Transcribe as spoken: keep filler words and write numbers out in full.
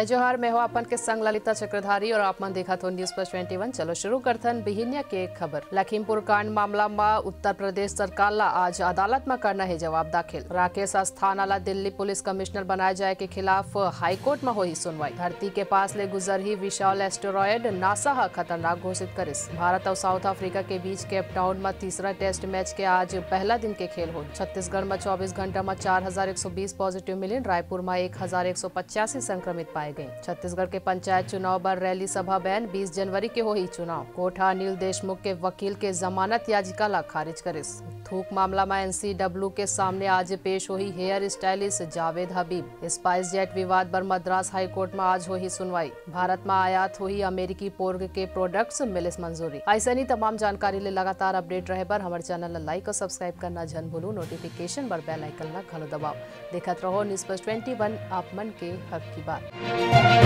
जोहार, मैं हूं अपन के संग ललिता चक्रधारी और आप मन देखत हो News Plus twenty one। चलो शुरू करथन बिहिनिया के खबर। लखीमपुर कांड मामला म उत्तर प्रदेश सरकार ला आज अदालत म करना हे जवाब दाखिल। राकेश अस्थाना ला दिल्ली पुलिस कमिश्नर बनाए जाए के खिलाफ हाईकोर्ट म होही सुनवाई। धरती के पास ले गुजरही विशाल एस्टेरॉयड, नासा ह खतरनाक घोषित करिस। भारत अउ साउथ अफ्रीका के बीच केप टाउन म तीसरा टेस्ट मैच के आज पहला दिन के खेल होही। छत्तीसगढ़ म चौबीस घंटा म चार हजार एक सौ बीस पॉजिटिव मिलिन, रायपुर म एक हजार एक सौ पचासी संक्रमित पाए गए। छत्तीसगढ़ के पंचायत चुनाव बर रैली सभा बैन, बीस जनवरी के होही चुनाव। कोर्ट ह अनिल देशमुख के वकील के जमानत याचिका ला खारिज करिस। थूक मामला म एनसीडब्ल्यू के सामने आज पेश होही हेयर स्टाइलिस्ट जावेद हबीब। स्पाइस जेट विवाद बर मद्रास हाईकोर्ट म आज होही सुनवाई। भारत म आयात होही अमेरिकी पोर्क के प्रोडक्ट्स, मिलिस मंजूरी। अइसनी तमाम जानकारी ले लगातार अपडेट रहे बर हमर चैनल ला लाइक और सब्सक्राइब करना झन भूलू। नोटिफिकेशन बर बेल आइकन ला घलो दबाओ। देखत रहो News Plus twenty one, आप मन के हक की बात।